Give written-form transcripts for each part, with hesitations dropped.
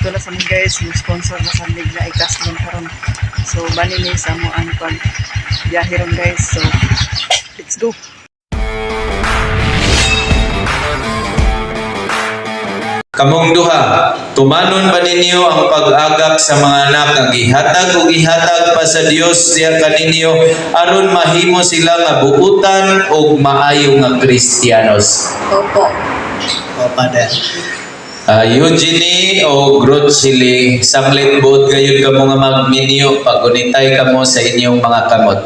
Dito na sa mi, guys, mo sponsor na sa mig na ikaslon karon. So bani ni sa mo ang pag biyahe ron, guys. So let's go. Kamong duha, tumanon ba ninyo ang pag-agak sa mga anak nga gihatag ug ihatag pa sa Dios diha kaninyo aron mahimo sila nga buutan ug maayo nga Kristiyanos? Opo. O, Father. Eugenie o Grotsili, sanglit buot gayud kamo nga magminyo pagunitay kamo sa inyong mga kamot.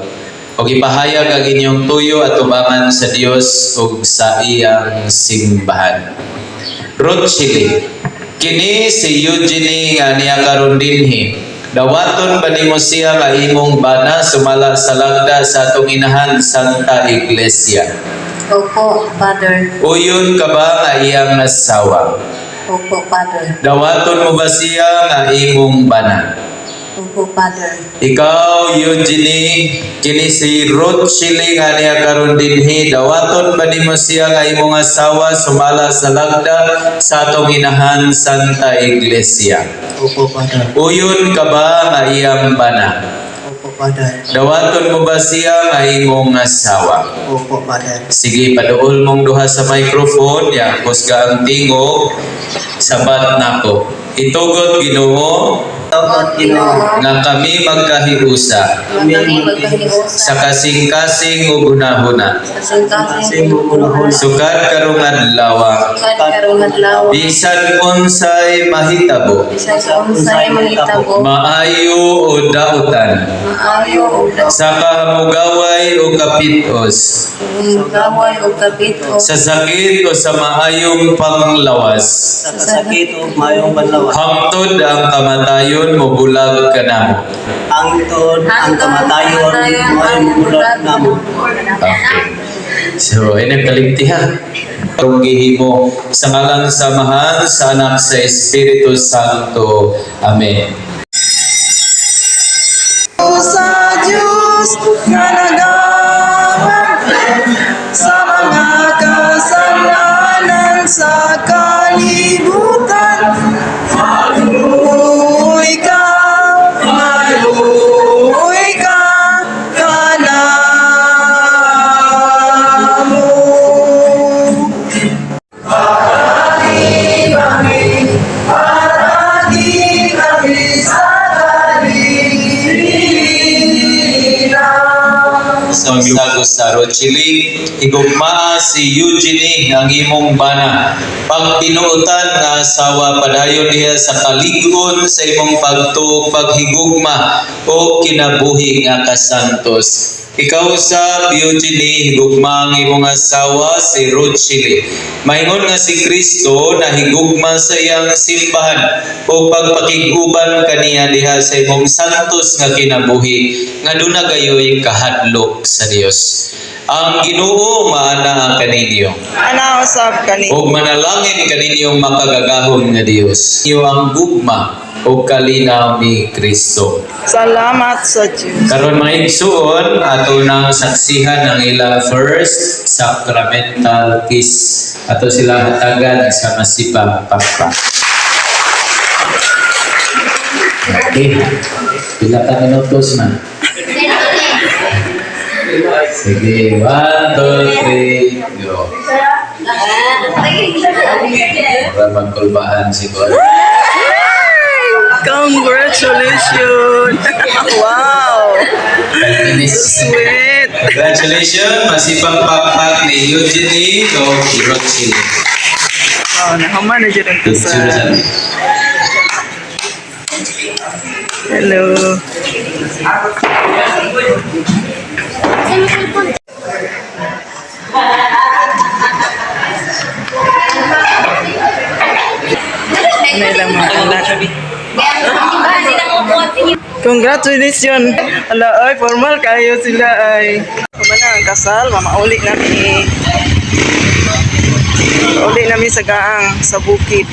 Ug ipahayag ang inyong tuyo at tubangan sa Dios ug sa iyang simbahan. Rotsili, kini si Eugenie nga niya karon dinhi. Dawaton ba nimo siya nga imong bana sumala sa lagda sa atong inahan Santa Iglesia? Opo, Father. Uyon ka ba nga iyang asawa? Opo, Father. Dawaton mo ba siya nga imong bana? Opo, Father. Ikaw, Eugenie, kini si Ruth Chile nga niya karon dinhi, dawaton ba nimo siya nga imong asawa sumala sa lagda sa atong inahan Santa Iglesia? Opo, Father. Uyon ka ba nga iyang bana? Opo, Father. Dawaton mo ba siya nga imong asawa? Opo, Father. Sige, paduol mong duha sa microphone, ya kusga ang tingog, sabat nako. Itugot Ginoo Tawag Ginoo. nga kami magkahiusa Nga kami magkahiusa sa kasing-kasing ug hunahuna. sa kasing-kasing ug hunahuna. Sukad karong adlaw, Sukad karong adlaw. Bisan unsay mahitabo, Bisan unsay mahitabo. Maayo o dautan, Maayo o sa kahamugaway o kapitos, gaway o kapito. Sa sakit o sa maayong panglawas, Sa kasakit o mayong banlawan. Hangtod ang kamatayon mobulag kanamo. Hangtod ang kamatayon mo'y mubulag namo. Okay. So, ay nagkalimtihan. Itong gihimo sa ngalan sa Amahan, sa Anak, sa Espiritu Santo. Amen. Sa Diyos nga nagahamtong sa mga kasalanan sa kalibutan. Maluoy ka, maluoy ka, kanamo. Paagi kami, paagi kami sa kalilinan. Sa sa Rochili, higugmaa si Eugenie ang imong bana. Pagtinuotan nga asawa padayon diha sa kalig-on sa imong pagtuo, paghigugma o kinabuhi nga kasantos. Ikaw sa Eugenie, higugma ang imong asawa si Rochili. Maingon nga si Kristo na higugma sa iyang simbahan o pagpakig-uban kaniya diha sa imong santos nga kinabuhi nga duna gayoy kahadlok sa Dios. Ang Ginoo maana kaninyo. Ana usab kani. Ug manalangin kaninyong makagagahom nga Dios. Iyo ang gugma ug kalinaw ni Kristo. Salamat sa Diyos. Karon, mga igsuon, ato nang saksihan ang ilang first sacramental kiss. Ato sila hatagan sa masipang pakpak. Okay. Pila ka minutos na? Sige, one, two, three, go. Para magkulbahan siguro. Congratulations! Wow! 5 minutes. Sweet! Congratulations, masipang pakpak ni Eugenie o Rochelle. Oh, nahuman na dyan ang Picture kasal. sa Hello. Ano ilang mga anak? Congratulations! Ala, ay, formal kayo sila ay. Kumana ang kasal, mamauli nami. Uli nami sa gaang, sa bukid.